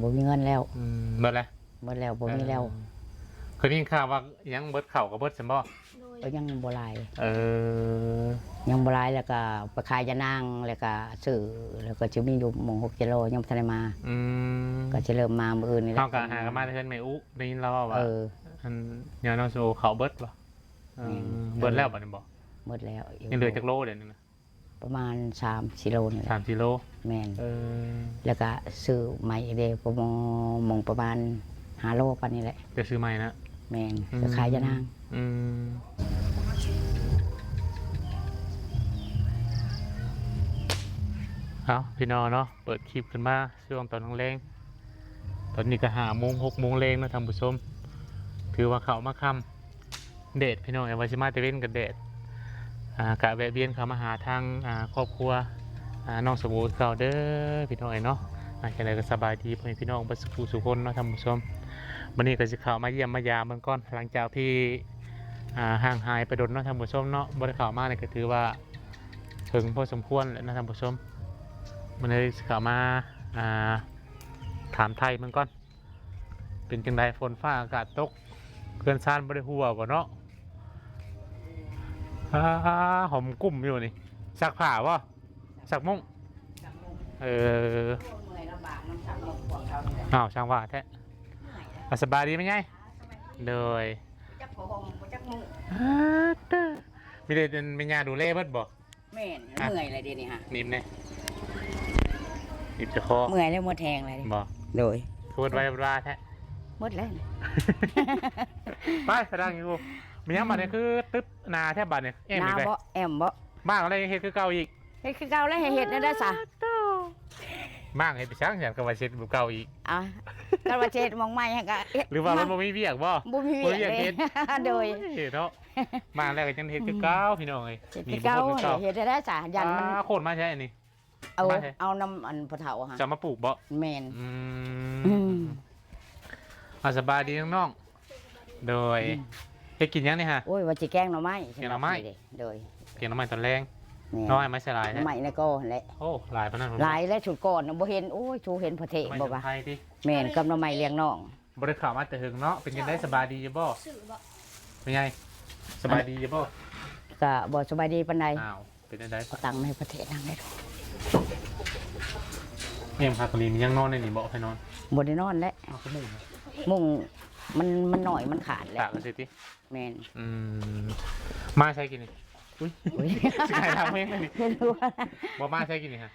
ບໍ່ມີເງິນແລ້ວ. ອືມ ເບິດແລ້ວ? ເບິດແລ້ວ ບໍ່ມີແລ້ວ. ເອີ ເຄີຍໄດ້ຍິນຂ່າວວ່າຫຍັງ ເບິດເຂົ້າກໍເບິດຊັ້ນບໍ່? ໂດຍ ກໍຍັງບໍ່ຫຼາຍ. ເອີ ຍັງບໍ່ຫຼາຍ ແລ້ວກໍໄປຂາຍຢານາງ ແລ້ວກໍຊື້ ແລ້ວກໍຈະມີຢູ່ໝ່ອງຫົກກິໂລ ຍັງບໍ່ທັນໄດ້ມາ. ອືມ ກໍຊິເລີ່ມມາມື້ອື່ນນີ້ແຫຼະ. ເຮົາກໍຫາກັນມາແຕ່ເຮືອນແມ່ອຸ ໄດ້ຍິນລາວເວົ້າວ່າ ເອີ ອັນຍານ້ອງໂຊເຂົ້າເບິດບໍ່? ເອີ ແມ່ນ ເບິດແລ້ວບັດນີ້ບໍ່? ເບິດແລ້ວ. ຍັງເຫຼືອຈັກໂລດຽວນີ້ນະ? ປະມານສາມສີ່ໂລນີ້ແຫຼະ. ສາມສີ່ໂລ? ແມ່ນ. ເອີ ແລ້ວກະຊື້ໃໝ່ອີກເດ້ ປະມານ ໝ່ອງປະມານຫ້າໂລປານນີ້ແຫຼະ. ຈະຊື້ໃໝ່ນະ? ແມ່ນ. ອືມ ກໍຂາຍຢານາງ. ອືມ ເອົາ ພີ່ນ້ອງເນາະ ເປີດຄລິບຂຶ້ນມາຊ່ວງຕອນແລງໆ ຕອນນີ້ກໍຫ້າໂມງ ຫົກໂມງແລງເນາະທ່ານຜູ້ຊົມ ຖືວ່າເຂົ້າມາຄ່ຳ. ແດດພີ່ນ້ອງເອີຍ ວ່າຊິມາແຕ່ເວັນກໍແດດ. ອ່າ ກະແວະວຽນເຂົ້າມາຫາທາງ ອ່າ ຄອບຄົວ ອ່າ ນ້ອງສະໂຫວຄືເກົ່າເດີພີ່ນ້ອງເອີຍເນາະ. ອ່າ ຈັ່ງໃດກໍສະບາຍດີພໍ່ແມ່ພີ່ນ້ອງເບິດສູ່ຜູ້ສູ່ຄົນເນາະທ່ານຜູ້ຊົມ. ມື້ນີ້ກໍຊິເຂົ້າມາຢ້ຽມມາຢາມເບິ່ງກ່ອນ ຫຼັງຈາກທີ່ ອ່າ ຫ່າງຫາຍໄປດົນເນາະທ່ານຜູ້ຊົມເນາະ ບໍ່ໄດ້ເຂົ້າມານີ້ກໍຖືວ່າເຖິງພໍສົມຄວນແລ້ວເນາະທ່ານຜູ້ຊົມ. ມື້ນີ້ຊິເຂົ້າມາ ອ່າ ຖາມໄຖ່ເບິ່ງກ່ອນ ເປັນຈັ່ງໃດ ຝົນຟ້າອາກາດຕົກ ເຮືອນຊານບໍ່ໄດ້ຮົ່ວບໍ່ເນາະ? ອາ ຫອມກຸ້ມຢູ່ນີ້ ຊັກຜ້າບໍ່? ຊັກມຸ້ງ. ເອີ ເມື່ອຍລຳບາກນຳສັກມຸ້ງພວກເຂົານີ້ແຫຼະ. ອ້າວ ຊ່າງວ່າແທ້. ເມື່ອຍແລ້ວ. ອາ ສະບາຍດີແມ່ໃຫຍ່? ສະບາຍດີ. ໂດຍ. ຈັກຜ້າຫົ່ມ ບໍ່ຈັກມຸ້ງ. ອາ ມີແຕ່ແມ່ຍ່າດູແລເບິດບໍ່? ແມ່ນ. ອ່ະ ເມື່ອຍແລ້ວດຽວນີ້ຫະ ໜິບແດ່ ໜິບຈະຄໍ. ເມື່ອຍແລ້ວ ໝົດແຮງແລ້ວ. ບໍ່? ໂດຍ. ຄືເບິດໄວເບິດວາແທ້. ໝົດແລ້ວ. ໄປ ສະດັງຢູ່. ແມ່ນຫຍັງບັດນີ້ ຄືຕຶບໜາແທ້ບັດນີ້? ແອ້ມອີກເລີຍ. ໜາບໍ່? ແອ້ມບໍ່? ມ້າງແລ້ວເຮັດຄືເກົ່າອີກ. ເຮັດຄືເກົ່າແລ້ວ ໃຫ້ເຮັດແນວໃດຊະ? ມ້າງເຮັດໄປຊ່າງ ຫຍັງກໍວ່າເຮັດຄືເກົ່າອີກ. ອ່ະ ຄັນວ່າຊິເຮັດໝ່ອງໃໝ່ຫັ້ນກໍເຮັດ ຫຼືວ່າມັນບໍ່ມີວຽກບໍ່? ບໍ່ມີວຽກເຮັດ. ໂດຍ. ໂອ້ຍເນາະ. ມາແລ້ວກໍຍັງເຮັດຄືເກົ່າ ອືມ ພີ່ນ້ອງເອີຍ. ເຮັດຄືເກົ່າ ນີ້ບໍ່ຄົນຄືເກົ່າ ເຮັດໄດ້ຊະ ຢ້ານມັນ. ອ່າ ໂຄດມາໃຊ້ອັນນີ້ ເອົາ ມາໃຊ້ ເອົານຳອັນພໍ່ເຖົ້າຫະ. ຈະມາປູກບໍ່? ແມ່ນ. ອືມ ອືມ ອ່າ ສະບາຍດີນ້ອງໆ. ໂດຍ. ອືມ ເຮັດກິນຫຍັງນີ້ຫະ? ໂອ້ຍ ວ່າຊິແກງໜໍ່ໄມ້. ແກງໜໍ່ໄມ້. ໂດຍ. ແກງໜໍ່ໄມ້ຕອນແລງ. ແມ່ນ. ໜໍ່ໄມ້ໄມ້ໃສ່ຫຼາຍແທ້. ໜໍ່ໄໝ່ໃນກໍຫັ້ນແຫຼະ. ໂອ້ ຫຼາຍປານນັ້ນ. ຫຼາຍແລ້ວ ຊຸດກ່ອນບໍ່ເຫັນ. ໂອ້ຍ ຊູເຫັນພະເທດບໍ່ວະ? ແມ່ນ ກັບໜໍ່ໄມ້ລ້ຽງນ້ອງ. ບໍ່ໄດ້ເຂົ້າມາແຕ່ເຫິງເນາະ. ເປັນຈັ່ງໃດ ສະບາຍດີຢູ່ບໍ່? ຊື່ບໍ່? ແມ່ໃຫຍ່ ສະບາຍດີຢູ່ບໍ່? ກະບໍ່ສະບາຍດີປານໃດ. ອ້າວ ເປັນຈັ່ງໃດ? ເອົາຕັງມາໃຫ້ປະເທດນັ່ງໄດ້. ແມ່ນ ພາກະລີນຍັງນອນໃນນີ້ບໍ່? ໃຜນອນ? ບໍ່ໄດ້ນອນແຫຼະ. ອ້າວ ຄືມຸ້ງນະ? ມຸ້ງມັນ ມັນໜ້ອຍ ມັນຂາດແຫຼະ. ຕາກກັນຊິຕິ? ແມ່ນ. ອືມ ມາໃສກິນນີ້? ອຸ້ຍ ອຸ້ຍ ຊິຂາຍທາງເພງເລີຍນີ້. ບໍ່ມາໃສກິນນີ້ຫະ?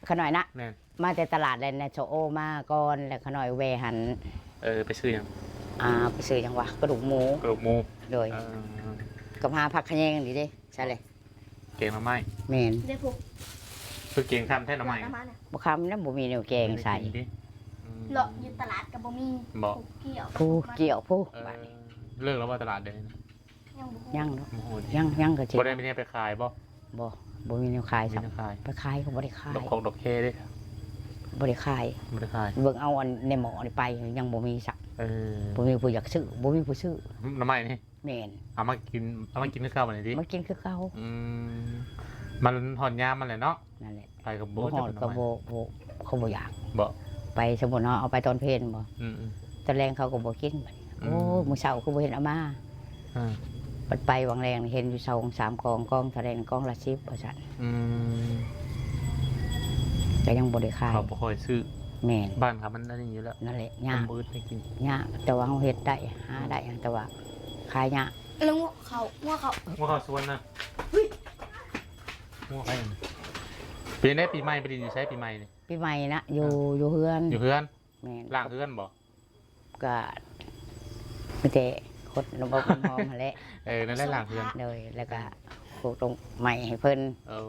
ຂະນ້ອຍນະ. ແມ່ນ. ມາແຕ່ຕະຫຼາດແລ້ວນະ ໂຊໂອມາກ່ອນ ແລ້ວຂະນ້ອຍແວ່ຫັ້ນ. ເອີ ໄປຊື້ຫຍັງ? ອ່າ ໄປຊື້ຫຍັງວະ? ກະດູກໝູ. ກະດູກໝູ. ໂດຍ. ເອີ ກັບຫາຜັກຂະແຍງນີ້ເດ້. ໃຊ່ເລີຍ ແກງໜໍ່ໄມ້. ແມ່ນ. ເດ້ພຸ້ນ ຄືແກງຄຳແທ້ໜໍ່ໄມ້. ບໍ່ຄຳນະ ບໍ່ມີແນວແກງໃສ່. ອືມ ເລາະຢູ່ຕະຫຼາດກໍບໍ່ມີ. ບໍ່? ຜູ້ກ່ຽວ ຜູ້ກ່ຽວຜູ້. ເອີ ບາດນີ້ ເລີກແລ້ວບໍ່ຕະຫຼາດເດ? ຍັງບໍ່ຮູ້. ຍັງເນາະ. ບໍ່ຮູ້. ຍັງ ຍັງກໍຊິ ບໍ່ໄດ້ມີແນວໄປຂາຍບໍ່? ບໍ່ ບໍ່ມີແນວຂາຍ. ມີແນວຂາຍ? ໄປຂາຍກໍບໍ່ໄດ້ຂາຍ. ດອກຄອກດອກແຄເດ້? ບໍ່ໄດ້ຂາຍ. ບໍ່ໄດ້ຂາຍ. ເບິ່ງເອົາອັນໃນໝໍ້ນີ້ໄປ ຍັງບໍ່ມີສັກ. ເອີ ບໍ່ມີຜູ້ຢາກຊື້ ບໍ່ມີຜູ້ຊື້. ໜໍ່ໄມ້ນີ້? ແມ່ນ. ເອົາມາກິນ ເອົາມາກິນຄືເກົ່ານີ້ຕິ? ມາກິນຄືເກົ່າ. ອືມ ມັນຮອດຍາມມັນແຫຼະເນາະ. ນັ້ນແຫຼະ. ໃຜກໍບໍ່ ບໍ່ຮອດກໍບໍ່ ບໍ່ ເຂົາບໍ່ຢາກ. ບໍ່? ໄປ ສົມມຸດເຮົາເອົາໄປຕອນເພນບໍ່? ອືມໆ ຕອນແລງເຂົາກໍບໍ່ກິນ. ອືມ ໂອ້ ມື້ເຊົ້າຄືບໍ່ເຫັນເອົາມາ. ເອີ ບັດໄປຫວ່າງແລງເຫັນຢູ່ສອງສາມກອງ ກອງເທົ່າໃດ ກອງລະສິບວ່າຊັ້ນ. ອືມ ກໍຍັງບໍ່ໄດ້ຂາຍ. ເຂົາບໍ່ຄ່ອຍຊື້. ແມ່ນ. ບ້ານເຂົາມັນອັນນີ້ຢູ່ແລ້ວ. ນັ້ນແຫຼະ ຍາກ. ມັນບໍ່ອຶດໃຫ້ກິນ. ຍາກ ແຕ່ວ່າເຮົາເຮັດໄດ້ ຫາໄດ້ ແຕ່ວ່າຂາຍຍາກ. ແລ້ວງົວເຂົ້າ ງົວເຂົ້າ ງົວເຂົ້າສວນນະ. ເຮີ້ຍ ງົວໃຜ? ເປັນໄດ ປີໃໝ່ໄປຫຼິ້ນຢູ່ໃສ ປີໃໝ່ນີ້? ປີໃໝ່ນະ ຢູ່ ອ່າ ຢູ່ເຮືອນ. ຢູ່ເຮືອນ? ແມ່ນ. ລ້າງເຮືອນບໍ່? ກະມີແຕ່ຄົນນ້ຳອົບນ້ຳຫອມຫັ້ນແຫຼະ. ເອີ ນັ້ນແຫຼະ ລ້າງເຮືອນ. ໂດຍ. ແລ້ວກະ ເອີ ປູກຕົ້ນໄມ້ໃຫ້ເພິ່ນ. ເອີ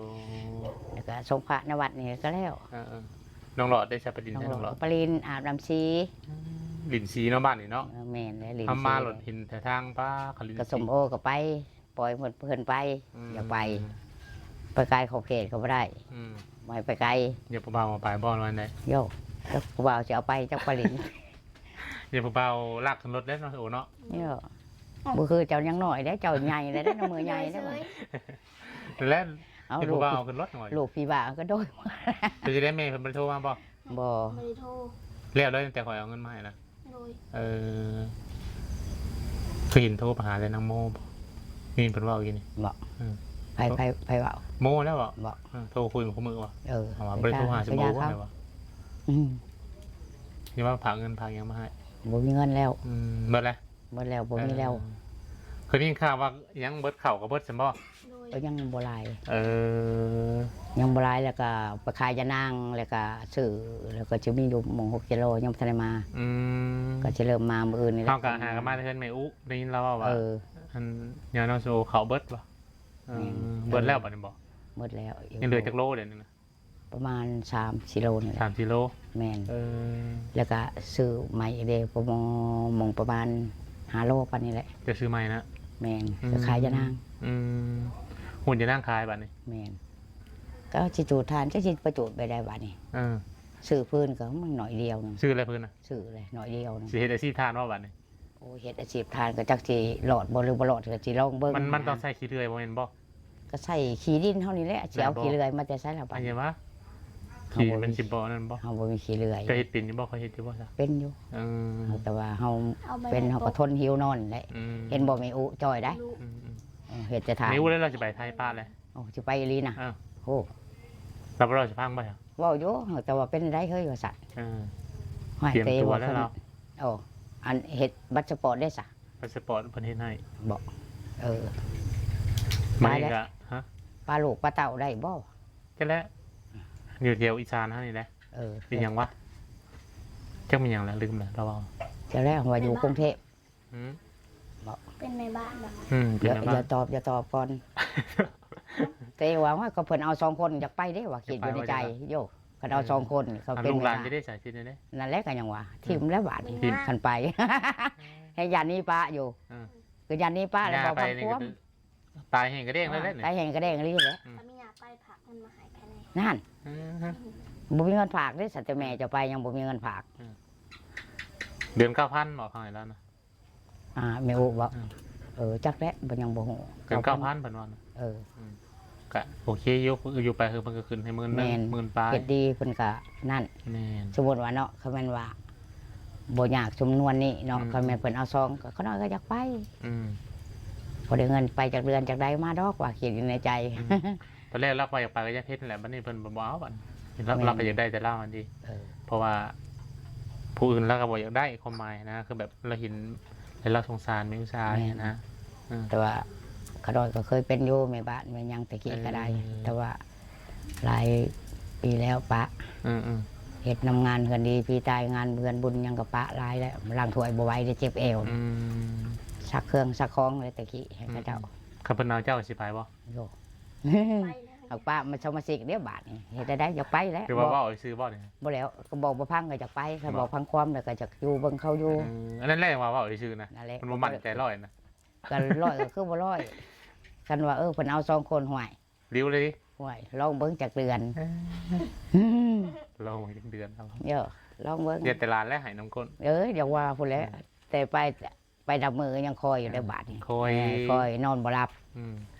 ແລ້ວກະສົງພະໃນວັດນີ້ກໍແລ້ວ. ເອີໆ ນ້ອງຫຼອດໄດ້ຊະ ໄປຫຼິ້ນໃສ ນ້ອງຫຼອດ? ໄປຫຼິ້ນອາບນ້ຳສີ. ອືມ ຫຼິ້ນສີເນາະ ບ້ານນີ້ເນາະ. ເອີ ແມ່ນແຫຼະ ຫຼິ້ນສີ. ທຳມາລົດເຫັນແຖວທາງ ປ້າ ເຂົາຫຼິ້ນສີ. ກະສົມໂອກໍໄປ ປ່ອຍເພິ່ນ ເພິ່ນໄປ. ອືມ ຢາກໄປ ໄປໄກຂອບເຂດກໍບໍ່ໄດ້. ອືມ ບໍ່ໃຫ້ໄປໄກ. ຢ່າຜູ້ບ່າວເອົາໄປບໍ່ ວ່າໄດ? ໂຢ ຈັກຜູ້ບ່າວຊິເອົາໄປ ຈັກໄປຫຼິ້ນ. ຢ່າຜູ້ບ່າວລາກຂຶ້ນລົດເດ້ເນາະ ໂອເນາະ. ໂຢ ບໍ່ຄືເຈົ້າຍັງນ້ອຍເດ້ ເຈົ້າໃຫຍ່ແລ້ວເດ້ ນ້ອງມືໃຫຍ່ແລ້ວ. ແລ້ວ ເອົາ ຜູ້ບ່າວເອົາຂຶ້ນລົດໜ້ອຍ ລູກພີ່ບ່າວກໍໂດຍ. ເປັນຈັ່ງໃດ ແມ່ເພິ່ນບໍ່ໄດ້ໂທມາບໍ່? ບໍ່ ບໍ່ໄດ້ໂທ. ແລ້ວໄດ້ຕັ້ງແຕ່ຂ້ອຍເອົາເງິນມາໃຫ້ນະ. ໂດຍ ເອີ ຄືເຫັນໂທໄປຫາແຕ່ນາງໂມບໍ່? ນີ້ເພິ່ນເວົ້າຢູ່ນີ້. ບໍ່ ເອີ ໃຜ ໃຜ ໃຜເວົ້າ? ໂມແລ້ວບໍ່? ບໍ່ ເອີ ໂທຄຸຍກັບຄູ່ມື້ບໍ່? ເອີ ເອົາວ່າບໍ່ໄດ້ໂທຫາ ເຂົາ ສະໂມບໍ່ ວ່າ ອືມ ນີ້ວ່າຝາກເງິນຝາກຫຍັງມາໃຫ້? ບໍ່ມີເງິນແລ້ວ. ອືມ ເບິດແລ້ວ? ເບິດແລ້ວ ບໍ່ມີແລ້ວ. ເອີ ຄືໄດ້ຍິນຂ່າວວ່າຫຍັງ ເບິດເຂົ້າກໍເບິດຊັ້ນບໍ່? ໂດຍ ກໍຍັງບໍ່ຫຼາຍ. ເອີ ຍັງບໍ່ຫຼາຍ ແລ້ວກໍໄປຂາຍຢານາງ ແລ້ວກໍຊື້ ແລ້ວກໍຈະມີຢູ່ໝ່ອງຫົກກິໂລ ຍັງບໍ່ທັນໄດ້ມາ. ອືມ ກໍຈະເລີ່ມມາມື້ອື່ນນີ້ແຫຼະ. ເຮົາກໍຫາກັນມາແຕ່ເຮືອນແມ່ອຸ ໄດ້ຍິນລາວເວົ້າວ່າ ເອີ ອັນຍານອນໂຊເຂົ້າເບິດບໍ່? ເອີ ແມ່ນ ເບິດແລ້ວບັດນີ້ບໍ່? ເບິດແລ້ວ. ຍັງເຫຼືອຈັກໂລດຽວນີ້ນະ? ປະມານສາມສີ່ໂລນີ້ແຫຼະ. ສາມສີ່ໂລ? ແມ່ນ. ເອີ ແລ້ວກະຊື້ໃໝ່ອີກເດ້ ປະມານ ໝ່ອງປະມານຫ້າໂລປານນີ້ແຫຼະ. ຈະຊື້ໃໝ່ນະ? ແມ່ນ. ອືມ ຈະຂາຍຢານາງ. ອືມ ຫຸ້ນຢານາງຂາຍບາດນີ້? ແມ່ນ. ກໍຊິຈູດຖ່ານ ຈັກຊິໄປຈູດໄປໄດ້ບາດນີ້. ເອີ ຊື້ຟືນກໍມັນໜ້ອຍດຽວໜຶ່ງ. ຊື້ແລ້ວຟືນນະ? ຊື້ແລ້ວໜ້ອຍດຽວໜຶ່ງ. ຊິເຮັດອາຊີບຖ່ານບໍ່ບາດນີ້? ໂອ້ຍ ເຮັດອາຊີບຖ່ານກໍຈັກຊິລອດບໍ່ ຫຼືບໍ່ລອດ ກໍຊິລອງເບິ່ງ. ມັນ ມັນຕ້ອງໃຊ້ຂີ້ເລື່ອຍບໍ່ແມ່ນບໍ່? ກໍໃຊ້ຂີ້ດິນເຮົານີ້ແຫຼະ. ແມ່ນບໍ່? ຊິເອົາຂີ້ເລື່ອຍມາແຕ່ໃສລະບາດນີ້? ຂີ້ມັນຊິບໍ່ນັ້ນບໍ່? ເຮົາບໍ່ມີຂີ້ເລື່ອຍ. ເຈົ້າເຮັດເປັນຢູ່ບໍ່? ເຂົາເຮັດຢູ່ບໍ່ຊະ? ເປັນຢູ່. ເອີ ແຕ່ວ່າເຮົາເປັນ ເຮົາກໍທົນຫິວນອນແຫຼະ. ອືມ ເຫັນບໍ່ແມ່ອຸຈ່ອຍໄດ໋. ອືມໆ ເອີ ເຮັດແຕ່ຖ່ານ. ແມ່ອຸແລ້ວລາວຊິໄປໄທປະແຫຼະ? ໂອ້ ຊິໄປອີ່ຫຼີນະ. ເອີ ໂອ້ ລາວບໍ່ເລົ່າໃຫ້ຟັງບໍ່? ເວົ້າຢູ່ ແຕ່ວ່າເປັນໄດເຮີ້ຍວ່າຊັ້ນ. ເອີ ຫ້ອຍ ຕຽມຕົວແລ້ວລາວ. ໂອ້ ອັນເຮັດບັດສະປອດເດ້ຊະ? ພາສະປອດເພິ່ນເຮັດໃຫ້. ບໍ່ ເອີ ມານີ້ກະ ຮະ ປາລູກປາເຕົ້າໄດ້ບໍ່? ຈັກແຫຼະ ຢູ່ແຖວອີສານເຮົານີ້ແຫຼະ. ເອີ ເປັນຫຍັງວະ? ຈັກແມ່ນຫຍັງລະ ລືມລະ ລາວເວົ້າ. ຈັກແຫຼະ ວ່າຢູ່ກຸງເທບ. ຫືມ? ບໍ່ ເປັນແມ່ບ້ານບໍ່? ອືມ ເປັນແມ່ບ້ານ. ຢ່າຕອບ ຢ່າຕອບກ່ອນ. ແຕ່ວ່າ ໂອ້ຍ ກໍເພິ່ນເອົາສອງຄົນ ຢາກໄປເດ້ວ່າ ຄິດຢູ່ໃນໃຈ. ໂຢ ຄັນເອົາສອງຄົນນີ້ ເຂົາເປັນລູກຫຼານຊິໄດ້ໃສ່ຊິໄດ້. ນັ້ນແຫຼະ ກໍຍັງວ່າ ອືມ ຖິ້ມແລ້ວບາດນີ້ ຖິ້ມ ຄັນໄປ ແຮ່ງຢ້ານໜີປະຢູ່. ເອີ ກໍຢ້ານໜີປະແລ້ວ ບໍ່ຟັງຄວາມ. ຕາຍແຫ້ງກະແດ້ງແລ້ວແຫຼະ ຕາຍແຫ້ງກະແດ້ງອີ່ຫຼີແຫຼະ. ອືມ ຖ້າມີຍາໄປຝາກເງິນມາໃຫ້ແດ່. ນັ້ນ ອືມ ບໍ່ມີເງິນຝາກເດ້ ສັນແຕ່ແມ່ເຈົ້າໄປຍັງບໍ່ມີເງິນຝາກ. ອືມ ເດືອນເກົ້າພັນບໍ່ ເຂົາໃຫ້ລາວນະ? ອ່າ ແມ່ອຸບໍ່? ອືມ ເອີ ຈັກແຫຼະ ບໍ່ ຍັງບໍ່ຮູ້. ເດືອນເກົ້າພັນເພິ່ນວ່ານະ. ເອີ ອືມ ກະໂອເຄຢູ່ ຢູ່ໄປເພິ່ນກໍຂຶ້ນໃຫ້ໝື່ນໜຶ່ງ ໝື່ນປາຍ. ເຮັດດີເພິ່ນກະນັ້ນ. ແມ່ນ. ສົມມຸດວ່າເນາະ ຄັນແມ່ນວ່າບໍ່ຍາກຈຳນວນນີ້ເນາະ. ອືມ ຄັນແມ່ນເພິ່ນເອົາຊອງ ກໍຂ້ານ້ອຍກໍຢາກໄປ. ອືມ ພໍໄດ້ເງິນໄປຈັກເດືອນຈັກໃດມາດອກ ວ່າຄິດຢູ່ໃນໃຈ. ອືມ ຕອນແລກລາວກໍຢາກໄປ ກໍຢາກເຮັດຫັ້ນແຫຼະ ບັດນີ້ເພິ່ນບໍ່ເອົາ ອັນ ລາວ ລາວກໍຢາກໄດ້ແຕ່ລາວຫັ້ນຕິ. ເອີ ເພາະວ່າຜູ້ອື່ນລາວກໍບໍ່ຢາກໄດ້ ຄວາມໝາຍນະ ຄືແບບລາວເຫັນ ແລ້ວລາວສົງສານແມ່ອຸຊາຫັ້ນນະ. ແມ່ນ. ເອີ ແຕ່ວ່າຂ້ານ້ອຍກໍເຄີຍເປັນຢູ່ ແມ່ບ້ານແມ່ຫຍັງແຕ່ກີ້ກໍໄດ້. ເອີ ແຕ່ວ່າຫຼາຍປີແລ້ວປະ. ເອີໆ ເຮັດນຳງານເຮືອນດີ ປີຕາຍ ງານເຮືອນບຸນຫຍັງກໍປະຫຼາຍແລ້ວ. ລ້າງຖ້ວຍບໍ່ໄຫວເດ້ ເຈັບແອວ. ອືມ ຊັກເຄື່ອງຊັກຂອງເລີຍແຕ່ກີ້ໃຫ້ເຂົາເຈົ້າ. ອືມໆ ຄັນເພິ່ນເອົາເຈົ້າຊິໄປບໍ່? ໂອ້ ໄປແລ້ວ ຫາກປະມາສະມາຊິກເດ້ບາດນີ້ ເຮັດໄດ້ ຢາກໄປແລ້ວ. ຄືວ່າເວົ້າຊື່ໆບໍ່ນີ້? ບໍ່ແລ້ວ ກໍບອກບໍ່ຟັງກໍຢາກໄປ. ຄັນບອກ ບອກ ຟັງຄວາມແລ້ວກໍຢາກຢູ່ເບິ່ງເຂົາຢູ່. ເອີ ອັນນັ້ນແຫຼະ ວ່າເວົ້າຊື່ໆນະ. ນັ້ນແຫຼະ ມັນບໍ່ໝັ້ນໃຈຮ້ອຍນະ. ກໍຮ້ອຍກໍຄືບໍ່ຮ້ອຍ. ຄັນວ່າ ເອີ ເພິ່ນເອົາສອງຄົນ ຫ້ວຍ ລິວເລີຍ. ໂອ້ຍ ລອງເບິ່ງຈັກເດືອນ. ເອີ ລອງເບິ່ງຈັກເດືອນເອົາ. ເອີ ລອງເບິ່ງ. ເຮັດແຕ່ຫຼານແຫຼະໃຫ້ນຳກົ້ນ. ເອີ ຢ່າວ່າພຸ້ນແຫຼະ. ເອີ ແຕ່ໄປ ໄປນັບມື້ຍັງຄອຍຢູ່ເດ້ບາດນີ້. ຄອຍ ເອີ ຄອຍນອນບໍ່ຫຼັບ. ອືມ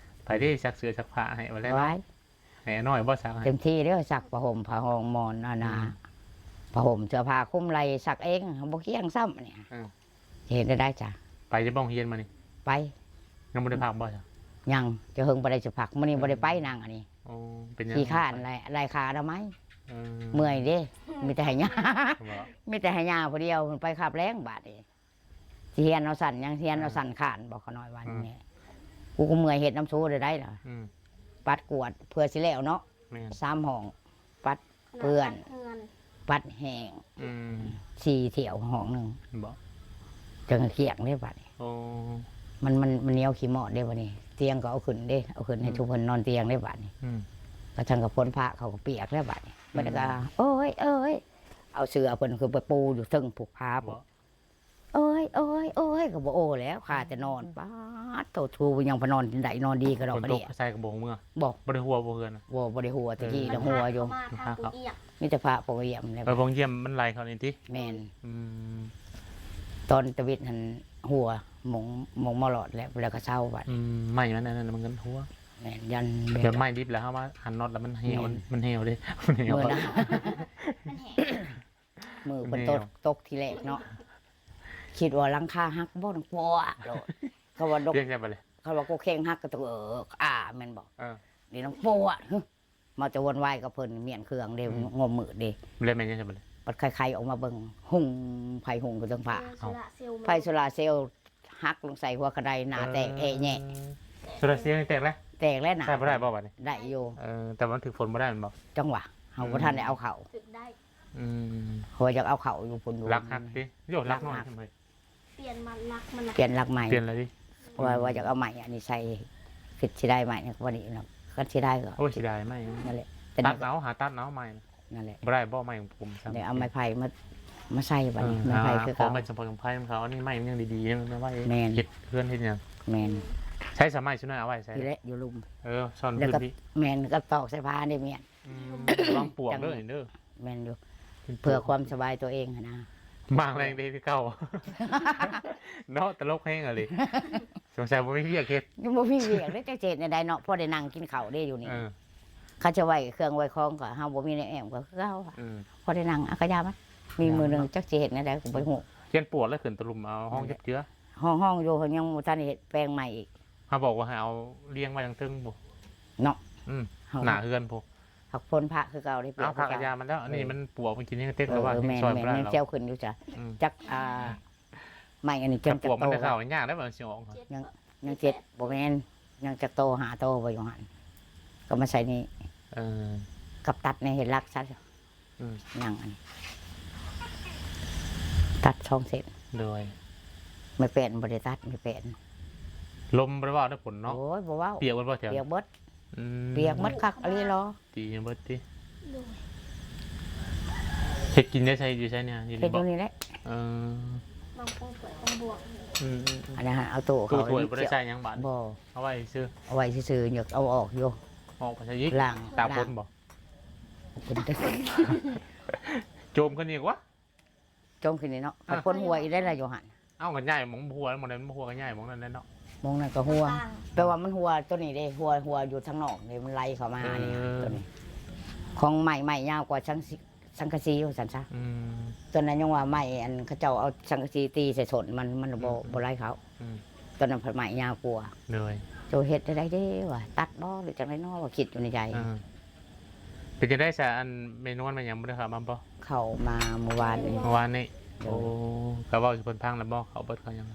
ໄປເດ້ ຊັກເສື້ອຊັກຜ້າໃຫ້ວ່າແລ້ວເນາະ. ໃຫ້ນ້ອຍບໍ່ຊັກໃຫ້? ເຕັມທີ່ເດ້ ຊັກຜ້າຫົ່ມ ຜ້າຮອງ ໝອນ ອັນນ່າ. ອືມ ຜ້າຫົ່ມ ເສື້ອຜ້າຄຸມໄຫຼ່ ຊັກເອງ ບໍ່ກ້ຽງຊ້ຳນີ້. ເອີ ເຮັດໄດ້ຈ້ະ. ໄປຢູ່ບໍ່ໂຮງຮຽນມື້ນີ້? ໄປ. ຍັງບໍ່ໄດ້ພັກບໍ່? ຍັງ ຈະເຫິງບໍ່ໄດ້ຊິພັກ. ມື້ນີ້ບໍ່ໄດ້ໄປນາງອັນນີ້. ໂອ້ ເປັນຫຍັງ? ຂີ້ຄ້ານ ໄລ່ ໄລ່ຄ່າອະນາໄມ. ເອີ ເມື່ອຍເດ້ ມີແຕ່ໃຫ້ຢາ ມີແຕ່ໃຫ້ຢາຜູ້ດຽວ. ໄປຄາບແລງບາດນີ້ ຊິຮຽນເອົາຊັ້ນຫຍັງ? ຮຽນເອົາຊັ້ນຄ້ານບໍ່? ຂ້ານ້ອຍວ່າ. ອືມ ນີ້ ກູກໍເມື່ອຍເຮັດນຳສູໄດ້ໆລະ. ອືມ ປັດກວດເພື່ອຊິແລ້ວເນາະ. ແມ່ນ. ສາມຫ້ອງ ປັດເປື້ອນ ປັດແຫ້ງ. ອືມ ສີ່ຖ້ຽວຫ້ອງໜຶ່ງບໍ່? ຈັ່ງກ້ຽງເດ້ບາດນີ້. ໂອ້ ມັນ ມັນ ມັນໜຽວຂີ້ມອດເດ້ບາດນີ້. ຕຽງກໍເອົາຂຶ້ນເດ້ ເອົາຂຶ້ນໃຫ້ ອືມ ຊຸມເພິ່ນນອນຕຽງເດ້ບາດນີ້. ອືມ ກະຊັ້ນກໍຝົນຟ້າເຂົາກໍປຽກແລ້ວບາດນີ້. ອືມ ບັດນີ້ກໍ ໂອ້ຍ ເອີຍ ເອົາເສື້ອເພິ່ນຂຶ້ນໄປປູຢູ່ເທິງພູຜາພຸ້ນ. ບໍ່ ໂອ້ຍ ໂອ້ຍ ໂອ້ຍ ກໍບໍ່ໂອ້ແລ້ວ ຄາແຕ່ນອນ. ປາດໂທ້ ທູຍັງພະນອນໄດ້ນອນດີກະດອກກະເດຍ. ຝົນຕົກໃສ່ກໍບໍ່ຮູ້ເມືອ? ບໍ່ ບໍ່ໄດ້ຫົວບໍ່ເຮືອນນະ? ບໍ່ ບໍ່ໄດ້ຫົວ. ແຕ່ກີ້ນະຫົວຢູ່ ມີແຕ່ພະປົງຢ້ຽມແຫຼະ. ເອີ ປົງຢ້ຽມມັນໄຫຼເຂົ້ານີ້ຕິ? ແມ່ນ. ອືມ ຕອນຕະວິດຫັ້ນຫົວ ໝົງ ໝົງມາຫຼອດແລ້ວ ແລ້ວກໍເຊົາບາດ. ອືມ ໄມ້ມັນອັນນັ້ນມັນກໍຫົວ. ແມ່ນ ຢ້ານແບບໄມ້ດິບແລ້ວເຮົາມາຫັນນັອດແລ້ວມັນແຫ້ວ. ແມ່ນ ມັນແຫ້ວເດ້ ມັນແຫ້ວ. ມັນແຫ້ງ. ມື້ເພິ່ນ ແນວ ຕົກ ຕົກທີແລກເນາະ ຄິດວ່າຫຼັງຄາຫັກບໍ່ ດັງປວກໂລດ. ເຂົາວ່າດົກ ພຽງໃດບັດນີ້? ເຂົາວ່າກົກແຂ້ງຫັກ ກໍຕົກ ເອີ ອາ ແມ່ນບໍ່? ເອີ ນີ້ດັງປວກ ຮຶ ມາຈະວົນວາຍກັບເພິ່ນ ມ້ຽນເຄື່ອງເດ້ ອືມ ງົມມືດເດ້. ແລ້ວແມ່ນຫຍັງບັດນີ້? ບັດໄຂໆອອກມາເບິ່ງ ຮຸ່ງ ໄຟຮຸ່ງຢູ່ເທິງຟ້າ ເອີ ໂຊລາເຊວ ໄຟໂຊລາເຊວຫັກລົງໃສ່ຫົວກະໄດ ໜ້າແຕກ ເອີ ແອະແຍະ. ໂຊລາເຊວນີ້ແຕກແລ້ວ? ແຕກແລ້ວນະ. ໃຊ້ບໍ່ໄດ້ບໍ່ບັດນີ້? ໄດ້ຢູ່ ເອີ ແຕ່ວ່າມັນຖືກຝົນບໍ່ໄດ້ແມ່ນບໍ່? จังหวะ ເຮົາ ອືມ ບໍ່ທັນໄດ້ເອົາເຂົ້າ ຖືກໄດ້ ອືມ ເພາະວ່າຢາກເອົາເຂົ້າຢູ່ພຸ້ນຢູ່ ຫຼັກຫັກຕິ? ໂຍ ຫຼັກນ້ອຍ ຫຼັກຫັກ ເຮັດໃໝ່ ປ່ຽນມາຫຼັກມັນນະ ປ່ຽນຫຼັກໃໝ່ ປ່ຽນແລ້ວຕິ? ວ່າ ອືມ ວ່າຢາກເອົາໃໝ່ອັນນີ້ໃສ່ ຄິດຊິໄດ້ໃໝ່ນີ້ ກວ່ານີ້ນະ ຄັນຊິໄດ້ກໍ ໂອ້ຍ ຊິໄດ້ໃໝ່ ນັ້ນແຫຼະ ຕັດເອົາ ຫາຕັດເອົາໃໝ່ ນັ້ນແຫຼະ ບໍ່ໄດ້ບໍ່ໄມ້ກົມຊ້ຳ ໄດ້ເອົາໄມ້ໄຜ່ມາ ມາໃສ່ບັດນີ້ ເອີ ໄມ້ໄຜ່ຄືເກົ່າ ໄມ້ສຳເພາສຳໄພຂອງເຂົາ ອັນນີ້ໄມ້ມັນຍັງດີໆ ຍັງໄວ້ ແມ່ນ ເຮັດເຮືອນເຮັດຫຍັງ ແມ່ນ ໃຊ້ສາໄມ້ຊຸນ້ອຍເອົາໄວ້ໃສ? ນີ້ແຫຼະ ຢູ່ລຸ່ມ ເອີ ຊ່ອນພື້ນທີ່ ແມ່ນ ກັບຕອກໃສ່ຜ້ານີ້ແມ່ນ ອືມ ລອງປວກເດີ ເດີ ແມ່ນຢູ່ ເພື່ອຄວາມສະບາຍຕົວເອງຫັ້ນນະ ມາແຮງເດ້ຄືເກົ່າ ເນາະ ຕະຫຼົກແຮງອີ່ຫຼີ ສົງໄສບໍ່ມີວຽກເຮັດ ຍັງບໍ່ມີວຽກເດ້ ຈັກຊິເຮັດແນວໃດເນາະ ພໍໄດ້ນັ່ງກິນເຂົ້າເດ້ຢູ່ນີ້ ເອີ ຄັນຈະໄວ້ເຄື່ອງໄວ້ຂອງກໍເຮົາບໍ່ມີແນວແອ້ມກໍຄືເກົ່າ ອືມ ພໍໄດ້ນັ່ງ ອາ ກະຢ່າມັນ ມີມື້ໜຶ່ງຈັກຊິເຮັດແນວໃດກໍບໍ່ຮູ້ ຢ້ານປວກແລ້ວຂຶ້ນຕະລຸ່ມເອົາ ຮ້ອງຈັກເທື່ອ ຮ້ອງ ຮ້ອງຢູ່ ຍັງບໍ່ທັນໄດ້ເຮັດແປງໃໝ່ອີກ ເຮົາບອກວ່າໃຫ້ເອົາລຽງໄວ້ທາງເທິງພຸ້ນ ເນາະ ອືມ ເຮົາ ໜ້າເຮືອນພຸ້ນ ພັກຝົນພະຄືເກົ່າເດ້ ເອົາ ພະກະຢ່າມັນແລ້ວ ອັນນີ້ມັນປວກ ມັນກິນຍັງເຕັກ ເອີ ແລ້ວວ່າ ເອີ ແມ່ນ ແມ່ນ ຍັງຊິເອົາຂຶ້ນຢູ່ຈ້ະ ອືມ ຈັກ ອ່າ ໄມ້ອັນນີ້ ຖ້າປວກມັນຈະເຂົ້າຍາກໄດ໋ ວ່າມັນຊິອອກ ຍັງ ຍັງເຈັດ ບໍ່ແມ່ນ ຍັງຈັກໂຕ ຫ້າໂຕບໍ່ຢູ່ຫັ້ນ ກໍມາໃສ່ນີ້ ເອີ ກັບຕັດໃນເຮັດຫຼັກຊະ ອືມ ຍັງອັນ ຕັດສອງເສັ້ນ ໂດຍ ໄມ້ແປ້ນບໍ່ໄດ້ຕັດ ໄມ້ແປ້ນ ລົມບໍ່ໄດ້ເວົ້ານຳຝົນເນາະ ໂອ້ຍ ບໍ່ເວົ້າ ປຽກເບິດບໍ່ແຖວ ປຽກເບິດ ອືມ ປຽກໝົດຄັກອີ່ຫຼີເນາະ ຕີໃຫ້ເບິດຕິ ໂດຍ ເຮັດກິນໄດ້ໃສ ຢູ່ໃສນີ້ ຢູ່ນີ້ບໍ່ ເຮັດຢູ່ນີ້ແຫຼະ ເອີ ບາງຄົນຖ້ວຍບາງບວກ ອືມໆໆ ອັນນັ້ນເອົາໂຕເຂົ້າ ຕູ້ຖ້ວຍບໍ່ໄດ້ໃຊ້ຫຍັງບາດ ບໍ່ ເອົາໄວ້ຊື່ ເອົາໄວ້ຊື່ໆ ຢາກເອົາອອກຢູ່ ອອກໄປໃສອີກ ລ້າງ ຕາກຝົນບໍ່ ຝົນຕົກ ໂຈມຂຶ້ນອີກວະ ໂຈມຂຶ້ນນີ້ເນາະ ອ່ະ ຝົນຫົວອີກໄດ້ລະຢູ່ຫັ້ນ ເອົ້າ ກໍຍ້າຍໝ່ອງຫົວ ໝ່ອງໃດມັນບໍ່ຫົວກໍຍ້າຍໝ່ອງນັ້ນແຫຼະເນາະ ໝ່ອງນັ້ນກໍຫົວ ແປວ່າມັນຫົວຕົວນີ້ເດ້ ຫົວ ຫົວຢູ່ທາງນອກນີ້ ມັນໄຫຼເຂົ້າມາ ເອີ ນີ້ ຕົວນີ້ ຂອງໄມ້ ໄມ້ຍາວກວ່າສັງ ສັງກະສີວ່າຊັ້ນຊະ ອືມ ຕົວນັ້ນຍັງວ່າໄມ້ ອັນ ເຂົາເຈົ້າເອົາສັງກະສີຕີໃສ່ສົ້ນມັນ ມັນບໍ່ ອືມໆ ບໍ່ໄຫຼເຂົ້າ ອືມ ຕົວນັ້ນພັດໄມ້ຍາວກວ່າ ໂດຍ ໂຕເຮັດແນວໃດເດ້ວ່າ ຕັດບໍ່ ຫຼື ຈັ່ງໃດເນາະ ວ່າຄິດຢູ່ໃນໃຈ ເອີ ເປັນຈັ່ງໃດຊະ ອັນແມ່ນວນແມ່ນຫຍັງ ບໍ່ໄດ້ເຂົ້າມາບໍ່? ເຂົ້າມາມື້ວານນີ້ ມື້ວານນີ້ ໂດຍ ໂອ້ ກໍເວົ້າສູ່ເພິ່ນຟັງແລ້ວບໍ່? ເຂົ້າເບິດເຂົ້າຫຍັງ?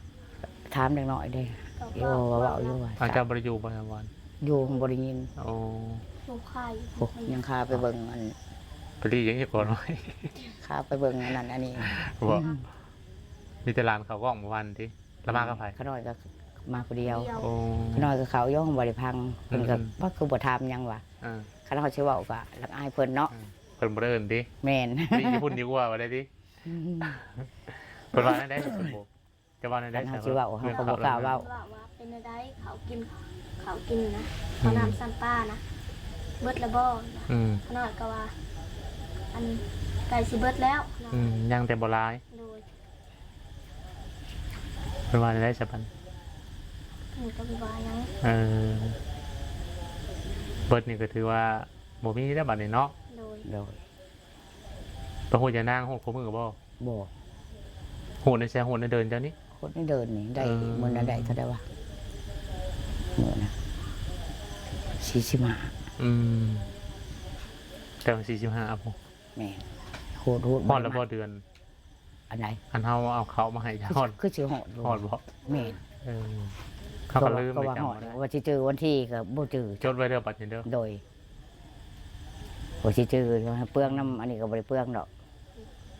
ຖາມເດັກນ້ອຍເດ້ ເອີ ເວົ້າຢູ່ວ່າ ອາ ເຈົ້າບໍ່ໄດ້ຢູ່ບໍ່ ມື້ວານ? ຢູ່ ບໍ່ໄດ້ຍິນ ໂອ້ ໂອ້ ຍັງຄາໄປເບິ່ງອັນ ໄປລີ້ຫຍັງຢູ່ກໍນ້ອຍ ຄາໄປເບິ່ງອັນນັ້ນອັນນີ້ ບໍ່ ອືມ ມີແຕ່ຫຼານເຂົ້າກ້ອງມື້ວານຕິ? ລະມາກັບໃຜ? ຂະນ້ອຍກໍມາຜູ້ດຽວ ໂອ້ ຂະນ້ອຍກໍເຂົ້າຢູ່ ບໍ່ໄດ້ຟັງ ເພິ່ນກໍ ອືມໆ ວ່າຄືບໍ່ຖາມຫຍັງວະ ເອີ ຄັນເຮົາຊິເວົ້າກໍລະອາຍເພິ່ນເນາະ ເອີ ເພິ່ນບໍ່ໄດ້ເອີ້ນຕິ? ແມ່ນ ນີ້ຢູ່ພຸ້ນດີກວ່າ ວ່າໄດ້ຕິ? ອືມ ເພິ່ນວ່າແນວໃດ? ເພິ່ນບໍ່ ຈະເວົ້າແນວໃດ? ຄັນເຮົາຊິເວົ້າ ເຮົາກໍບໍ່ກ້າເວົ້າ ເວົ້າວ່າເປັນແນວໃດ ເຂົ້າກິນ ເຂົ້າກິນນະ ອືມ ເຂົ້ານ້ຳຊ້ຳປານະ ເບິດແລ້ວບໍ່? ອືມ ຂະນ້ອຍກໍວ່າ ອັນ ໃກ້ຊິເບິດແລ້ວ ອືມ ຍັງແຕ່ບໍ່ຫຼາຍ ໂດຍ ເພິ່ນວ່າແນວໃດສະບັນ? ເພິ່ນກໍບໍ່ວ່າຫຍັງ ເອີ ເບິດນີ້ກໍຖືວ່າບໍ່ມີແລ້ວບັດນີ້ເນາະ ໂດຍ ໂດຍ ໄປຮູດຢານາງ ຮູດຄູ່ມື້ບໍ່? ບໍ່ ຮູດໃນໃສ? ຮູດໃນເດີ່ນເຈົ້ານີ້? ຮູດໃນເດີ່ນນີ້ ໄດ້ ເອີ ມື້ນັ້ນໄດ້ເທົ່າໃດວະ? ມື້ນະ ສີ່ສິບຫ້າ ອືມ ແຕ່ວ່າສີ່ສິບຫ້າ ເອົາ ແມ່ນ ຮູດ ຮູດ ຮອດແລ້ວບໍ່ເດືອນ? ອັນໃດ? ອັນເຮົາເອົາເຂົ້າມາໃຫ້ ຄື ຮອດ ຄືຊິຮອດຢູ່ ຮອດບໍ່? ແມ່ນ ເອີ ເຮົາກໍລືມ ກໍວ່າຮອດ ໄປຈຳບໍ່ໄດ້ ວ່າຊິຈື່ວັນທີກໍບໍ່ຈື່ ຈົດໄວ້ເດີບັດນີ້ເດີ ໂດຍ ວ່າຊິຈື່ ເປືອງນຳ ອັນນີ້ກໍບໍ່ໄດ້ເປືອງດອກ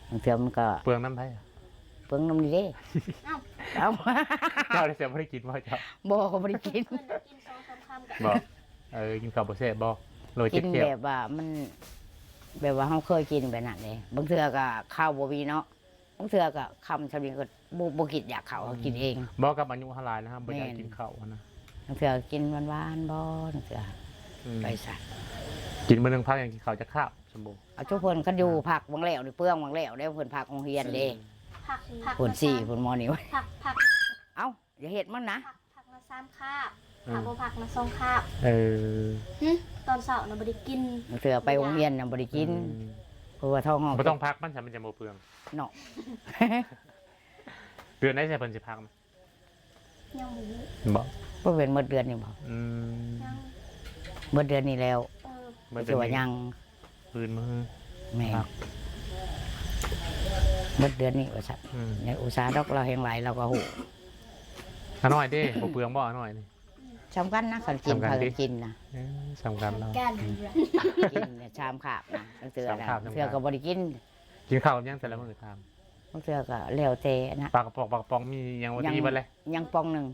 ບາງເທື່ອມັນກໍ ເປືອງນຳໃຜ? ເປືອງນຳນີ້ເດ້ ເອົ້າ ເຈົ້າໄດ້ແຊບ ບໍ່ໄດ້ກິນບໍ່ເຈົ້າ? ບໍ່ ບໍ່ໄດ້ກິນ ເພິ່ນກິນສອງສາມຄຳກໍ ບໍ່ ເອີ ກິນເຂົ້າບໍ່ແຊບບໍ່? ຫຼືວ່າເຈັບແຂ້ວ? ກິນແບບວ່າມັນ ແບບວ່າເຮົາເຄີຍກິນແບບນັ້ນເດ້ ບາງເທື່ອກໍເຂົ້າບໍ່ມີເນາະ ບາງເທື່ອກໍຄ່ຳຊ່ຳນີ້ກໍບໍ່ ບໍ່ຄິດຢາກເຂົ້າ ເຮົາກິນເອງ ບໍ່ ກັບອາຍຸເຮົາຫຼາຍແລ້ວ ເຮົາບໍ່ຢາກ ແມ່ນ ກິນເຂົ້າຫັ້ນນະ ບາງເທື່ອກິນຫວານໆບໍ່ ບາງເທື່ອ ອືມ ໄປຊະ ກິນມື້ໜຶ່ງພັກຫຍັງ ກິນເຂົ້າຈັກຄາບ ສົມບູ ເອົາ ຊຸເພິ່ນຄັນຢູ່ ເອີ ພັກຫວ່າງແລ້ວນີ້ ເປືອງຫວ່າງແລ້ວເດ້ ເພິ່ນພັກໂຮງຮຽນເດ້ ພັກ ພັກ ພຸ້ນ ສີ່ພຸ້ນ ໝໍນີ້ ພັກ ພັກ ເອົາ ຢ່າເຮັດມັນນະ ພັກ ພັກລະສາມຄາບ ເອີ ຖ້າບໍ່ພັກນະສອງຄາບ ເອີ ຫຶ ຕອນເຊົ້ານະບໍ່ໄດ້ກິນ ເທື່ອໄປໂຮງຮຽນນະບໍ່ໄດ້ກິນ ອືມ ເພາະວ່າທ້ອງຮ້ອງ ບໍ່ຕ້ອງພັກມັນ ຊະມັນຈະບໍ່ເປືອງເນາະ. ເດືອນໃດຊະເພິ່ນຊິພັກນະ? ຍັງບໍ່ຮູ້. ບໍ່ ບໍ່ແມ່ນໝົດເດືອນນີ້ບໍ່? ອືມ ຍັງ ໝົດເດືອນນີ້ແລ້ວ. ເອີ ໝົດເດືອນນີ້ ວ່າຍັງ ອື່ນມື້ ແມ່ນ ພັກ ໝົດເດືອນນີ້ວ່າຊັ້ນ. ອືມ ຍັງອຸດສາດອກ ລາວແຮງຫຼາຍ ລາວກໍຮູ້. ອານ້ອຍເດ້ ບໍ່ເປືອງບໍ່ອານ້ອຍນີ້? ສ່ຳກັນນະ ຄັນກິນ ສ່ຳກັນຕິ ພາກັນກິນນະ. ເອີ ສ່ຳກັນເນາະ ກິນນະ ຊາມຄາບນະ ລາງເທື່ອ ສາມຄາບ ລາງເທື່ອກໍບໍ່ໄດ້ກິນ. ກິນເຂົ້າກັບຫຍັງແຕ່ລະມື້ ຖາມ? ລາງເທື່ອກໍແລ້ວແຕ່ນະ ປາກະປ໋ອງ ປາກະປ໋ອງມີຫຍັງບໍ່ ມີເບິດເລີຍ? ຍັງປ�ອງໜຶ່ງ.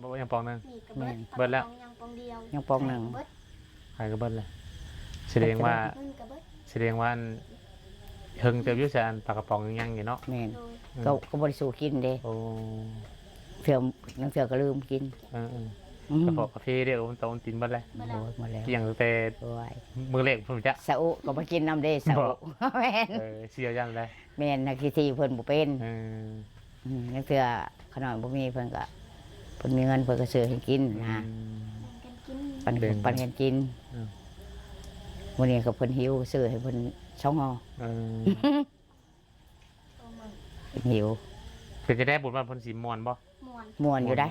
ບໍ່ ຍັງປ�ອງໜຶ່ງ. ມີກໍເບິດ ແມ່ນ ເບິດແລ້ວ ປາກະປ໋ອງຍັງປ໋ອງດຽວ ຍັງປ໋ອງໜຶ່ງ ເບິດ ຂາຍກໍເບິດແລ້ວ. ສະແດງວ່າ ເງິນກໍເບິດ ສະແດງວ່າອັນ ເຫິງເຕີບຢູ່ຊະ ອັນປາກະປ໋ອງຍັງຢູ່ເນາະ. ແມ່ນ ໂດຍ ອືມ ກໍ ກໍບໍ່ໄດ້ສູ້ກິນເດ້. ໂອ້ ເທື່ອ ລາງເທື່ອກໍລືມກິນ. ເອີໆ ອືມ ກະເພາະກະເພເດ້ ໂອວັນຕອນຕິນເບິດແລ້ວ. ໂອ້ຍ ໝົດແລ້ວ ກ້ຽງຕັ້ງແຕ່ ໂອ້ຍ ມື້ແລກພຸ້ນຈະ ຊາອຸກໍບໍ່ກິນນຳເດ້ ຊາອຸ. ບໍ່ ແມ່ນ ເອີ ເສຍຢ່າງໃດ. ແມ່ນ ນັກທີ່ທີ່ເພິ່ນບໍ່ເປັນ. ເອີ ອືມ ລາງເທື່ອຂະນ້ອຍບໍ່ມີ ເພິ່ນກໍ ເພິ່ນມີເງິນ ເພິ່ນກໍຊື້ໃຫ້ກິນນະ. ອືມ ແບ່ງກັນກິນ ປັນ ແບ່ງກັນ ປັນກັນກິນ. ອືມ ມື້ນີ້ກໍເພິ່ນຫິວ ຊື້ໃຫ້ເພິ່ນສອງຫໍ່. ເອີ ຫິວ. ເປັນຈັ່ງໃດ ບຸນບ້ານເພິ່ນຊິມ່ວນບໍ່? ມ່ວນ ມ່ວນຢູ່ໃດ໋.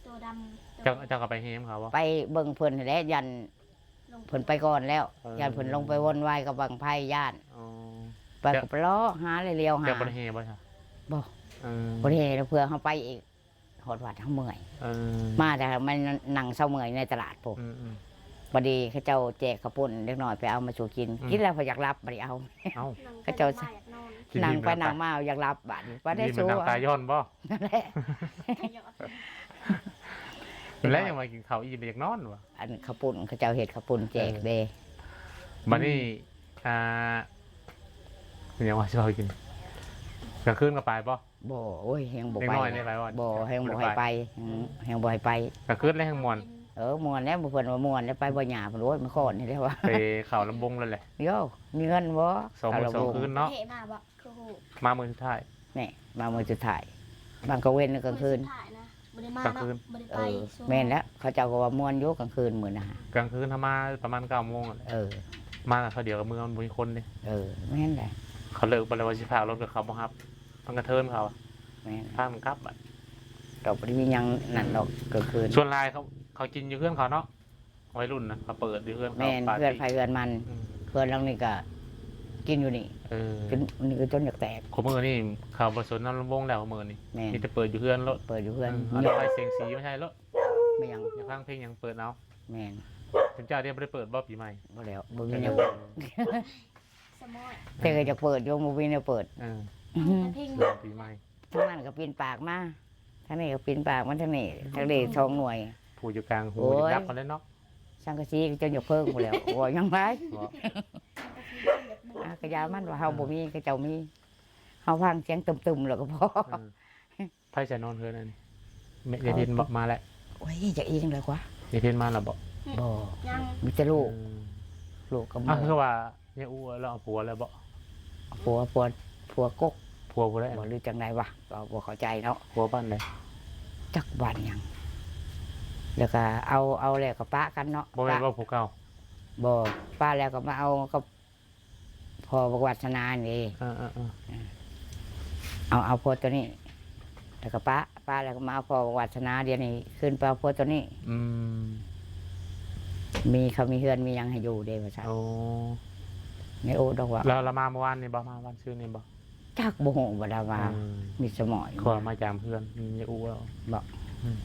ໂຕດຳ ເຈົ້າ ເຈົ້າກໍໄປແຮມເຂົາບໍ່? ໄປເບິ່ງເພິ່ນຫັ້ນແຫຼະ ຢ້ານ ເພິ່ນໄປກ່ອນແລ້ວ. ເອີ ຢ້ານເພິ່ນລົງໄປວຸ້ນວາຍກັບບັ້ງໄຟ ຢ້ານ. ອໍ ໄປກໍໄປເລາະຫາ ແລ້ວຫຼຽວຫາ. ເຈົ້າບໍ່ໄດ້ແຫ່ບໍ່ຊະ? ບໍ່ ເອີ ບໍ່ໄດ້ແຫ່ ເພື່ອເຮົາໄປອີກ ຮອດວັດເຮົາເມື່ອຍ. ເອີ ມາແຕ່ມັນນັ່ງເຊົາເມື່ອຍໃນຕະຫຼາດພຸ້ນ. ອືມໆ ບັດນີ້ເຂົາເຈົ້າແຈກເຂົ້າປຸ້ນ ເດັກນ້ອຍໄປເອົາມາສູ່ກິນ. ອືມ ກິນແລ້ວບໍ່ຢາກຫຼັບ ບັດນີ້ເອົາ ເອົ້າ ເຂົາເຈົ້າ ນັ່ງໄປນັ່ງມາຢາກຫຼັບ ບັດນີ້ ປານໃດ ມານັ່ງຕາຍ້ອນບໍ່? ນັ້ນແຫຼະ ແລ້ວຍັງວ່າກິນເຂົ້າອີ່ມ ຢາກນອນວ່າ. ອັນເຂົ້າປຸ້ນ ເຂົາເຈົ້າເຮັດເຂົ້າປຸ້ນແຈກເດ້. ເອີ ບັດນີ້ ອືມ ອ່າ ເປັນຫຍັງວ່າຊິເວົ້າກິນ ກາງຄືນກໍໄປບໍ່? ບໍ່ ໂອ້ຍ ແຮງບໍ່ໄປ. ເດັກນ້ອຍໄດ້ໄປບໍ່? ບໍ່ ແຮງບໍ່ໃຫ້ໄປ ບໍ່ໄດ້ໄປ ແຮງ ແຮງບໍ່ໃຫ້ໄປ. ກາງຄືນແລ້ວແຮງມ່ວນ. ເອີ ມ່ວນແລ້ວ ເພິ່ນວ່າມ່ວນແລ້ວ ໄປບໍ່ຫຍ້າເພິ່ນ. ໂອ້ຍ ມັນຄ້ອນນີ້ແຫຼະວ່າ ໄປເຂົ້າລຳວົງແລ້ວແຫຼະ. ໂຢ ມີເງິນບໍ່? ສອງມື້ສອງຄືນເນາະ. ເພະມາບໍ່? ຄືຮູ້ ມາມື້ສຸດທ້າຍ. ແນ່ ມາມື້ສຸດທ້າຍ ບາງກາງເວັນ ກາງຄືນ ມື້ສຸດທ້າຍນະ ບໍ່ໄດ້ມາເນາະ ກາງຄືນ ບໍ່ໄດ້ໄປ. ເອີ ແມ່ນແລ້ວ ເຂົາເຈົ້າກໍວ່າມ່ວນຢູ່ກາງຄືນມື້ນະ. ກາງຄືນເຮົາມາປະມານເກົ້າໂມງແຫຼະ. ເອີ ມາເທົ່າດຽວກັບເມືອ ມັນບໍ່ມີຄົນເດ້. ເອີ ແມ່ນແຫຼະ ເຂົາເລີກໄປແລ້ວ ວ່າຊິພາລົດກໍເຂົາບໍ່ຮັບ ມັນກະເທີນເຂົາ. ແມ່ນ ພາກັນກັບບັດ ກໍບໍ່ໄດ້ມີຫຍັງນັ້ນດອກກາງຄືນ. ສ່ວນຫຼາຍເຂົາ ເຂົາກິນຢູ່ເຮືອນເຂົາເນາະ. ໄວລຸ້ນນະ ເຂົາເປີດຢູ່ເຮືອນເຂົາ. ແມ່ນ ປາເຮືອນໃຜເຮືອນມັນ. ອືມ ເຮືອນຫຼັງນີ້ກໍກິນຢູ່ນີ້. ເອີ ຈົນ ນີ້ກໍຈົນຢາກແຕກ. ຄູ່ມື້ນີ້ເຂົາບໍ່ສົນນຳລຳວົງແລ້ວ ຄູ່ມື້ນີ້. ແມ່ນ ມີແຕ່ເປີດຢູ່ເຮືອນໂລດ. ເປີດຢູ່ເຮືອນ. ອືມ ເອົາໄຟສຽງສີມາໃສ່ໂລດ. ແມ່ນຫຍັງ? ຢາກຟັງເພງຫຍັງເປີດເອົາ. ແມ່ນ ເຈົ້າດຽວບໍ່ໄດ້ເປີດບໍ່ປີໃໝ່? ບໍ່ແລ້ວ ບໍ່ມີແນວເປີດ. ສະໝອຍ ແຕ່ກໍຢາກເປີດຢູ່ ບໍ່ມີແນວເປີດ. ເອີ ອືມ ເອົາແຕ່ເພງ ສະໝອຍປີໃໝ່. ທາງນັ້ນກໍປິ່ນປາກມາ ທາງນີ້ກໍປິ່ນປາກມາ ທາງນີ້ ທາງນີ້ສອງໜ່ວຍ. ຜູ້ຢູ່ກາງຫູ ໂອ້ຍ ຢາກດັບເອົາແຫຼະເນາະ. ສັງກະສີກໍຈົນຢາກເພີງພຸ້ນແຫຼ້ວ ເວົ້າຫຍັງຫຼາຍ. ບໍ່ ອາ ກະຢ່າມັນ ວ່າເຮົາ ເອີ ບໍ່ມີ ເຂົາເຈົ້າມີ ເຮົາຟັງສຽງຕຶມໆ ແລ້ວກໍພໍ. ເອີ ໃຜຈະນອນເຮືອນອັນນີ້? ແມ່ ຍາຍເພັນບໍ່ມາແລ້ວ? ໂອ້ຍ ຈະອີງແລ້ວກວ່າ ຍາຍເພັນມາແລ້ວບໍ່? ບໍ່ ຍັງ ມີແຕ່ລູກ. ເອີ ລູກກໍ ອ່ະ ຄືວ່າຍາອູລາວເອົາຜົວແລ້ວບໍ່? ຜົວ ຜົວ ຜົວກົກ ຜົວຜູ້ໃດ ບໍ່ ຫຼືຈັ່ງໃດວະ ກໍບໍ່ເຂົ້າໃຈເນາະ. ຜົວບ້ານໃດ? ຈັກບ້ານຫຍັງ ແລ້ວກໍເອົາ ເອົາແລ້ວກໍປະກັນເນາະ. ບໍ່ແມ່ນວ່າຜູ້ເກົ່າ? ບໍ່ ປະແລ້ວກໍມາເອົາກັບ ພໍ່ບັກວັດສະໜານີ້. ເອີໆໆ ເອົາ ເອົາຜົວໂຕນີ້ ແລ້ວກໍປະ ປະແລ້ວກໍມາເອົາພໍ່ບັກວັດສະໜາ ດຽວນີ້ຄືນໄປເອົາຜົວໂຕນີ້. ອືມ ມີ ເຂົາມີເຮືອນມີຫຍັງໃຫ້ຢູ່ເດ້ວ່າຊັ້ນ. ໂອ້ ແມ່ໂອ້ດອກວ່າ ແລ້ວລາວມາມື້ວານນີ້ບໍ່? ມາວານຊືນນີ້ບໍ່? ຈັກ ບໍ່ຮູ້ວ່າລາວວ່າ. ອືມ ມີສະໝອຍ ຂໍມາຢາມເຮືອນ ແມ່ໂອ້ເວົ້າ. ບໍ່ ອືມ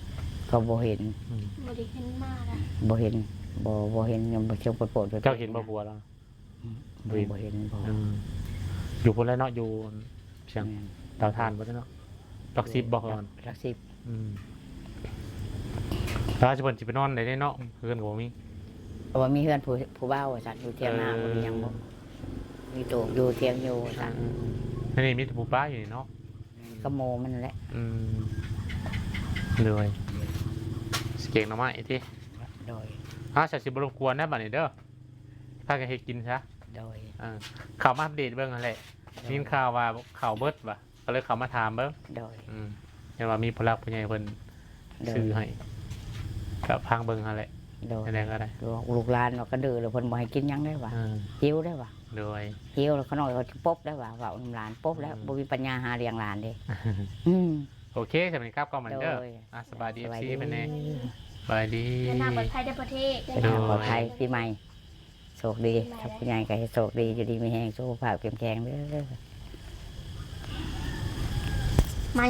ເຂົາບໍ່ເຫັນ. ອືມ ບໍ່ໄດ້ເຫັນມານະ ບໍ່ເຫັນ ບໍ່ ບໍ່ເຫັນ ຍັງບໍ່ເຊີງໂປດໆ. ເຈົ້າເຫັນບໍ່ຜົວລາວ? ອືມ ບໍ່ເຫັນ ບໍ່ ອືມ ຢູ່ພຸ້ນແຫຼະເນາະ ຢູ່ ແມ່ນ ເຕົາຖ່ານພຸ້ນແຫຼະເນາະ. ຫຼັກສິບບໍ່? ຫຼັກ ຫຼັກສິບ. ອືມ ແຕ່ວ່າຊິເພິ່ນຊິໄປນອນໃດເນາະ ເຮືອນກໍບໍ່ມີ. ເພາະວ່າມີເຮືອນຜູ້ ຜູ້ບ່າວວ່າຊັ້ນ ຢູ່ຖຽງນາ. ເອີ ບໍ່ມີຫຍັງບໍ່ ມີໂຕຢູ່ຖຽງຢູ່ວ່າຊັ້ນ. ເອີ ອັນນີ້ມີແຕ່ປູປາຢູ່ນີ້ເນາະ ແມ່ນ ກັບໝູ່ມັນແຫຼະ. ອືມ ໂດຍ ຊິແກງໜໍ່ໄມ້ຕິ. ໂດຍ ອາ ສະ ຊິບໍ່ລົບກວນນະບັດນີ້ເດີ ພາກັນເຮັດກິນຊະ. ໂດຍ ເອີ ເຂົ້າມາອັບເດດເບິ່ງຫັ້ນແຫຼະ. ໂດຍ ໄດ້ຍິນຂ່າວວ່າເຂົ້າເບິດວ່າ ກໍເລີຍເຂົ້າມາຖາມເບິ່ງ. ໂດຍ ອືມ ເຫັນວ່າມີຜູ້ຫຼັກຜູ້ໃຫຍ່ເພິ່ນ ໂດຍ ຊື້ໃຫ້ ກໍຟັງເບິ່ງຫັ້ນແຫຼະ. ໂດຍ ຈັ່ງໃດກໍໄດ້ ລູກ ລູກຫຼານວ່າກະດື້ແລ້ວ ເພິ່ນບໍ່ໃຫ້ກິນຫຍັງໄດ້ວ່າ. ເອີ ຫິວໄດ້ວ່າ. ໂດຍ ຫິວແລ້ວຂະນ້ອຍກໍຊິປົບແລ້ວວ່າ ເວົ້ານຳຫຼານປົບແລ້ວ ອືມ ບໍ່ມີປັນຍາຫາລ້ຽງຫຼານເດ້ ອືມ ໂອເຄ ສຳລັບນີ້ກັບກ່ອນເດີ ໂດຍ ອ່ະ ສະບາຍດີ ສະບາຍ ເອັຟ ດີ ເອັຟ ເອັຟ ເອ ສະບາຍດີ ເດີນທາງປອດໄພເດີປະເທດ ເດີນທາງ ໂດຍ ປອດໄພ ປີໃໝ່ໂຊກດີ ຖ້າຜູ້ໃຫຍ່ກໍໃຫ້ໂຊກດີ ຢູ່ດີມີແຮງ ສຸຂະພາບເຂັ້ມແຂງເດີ ໃໝ່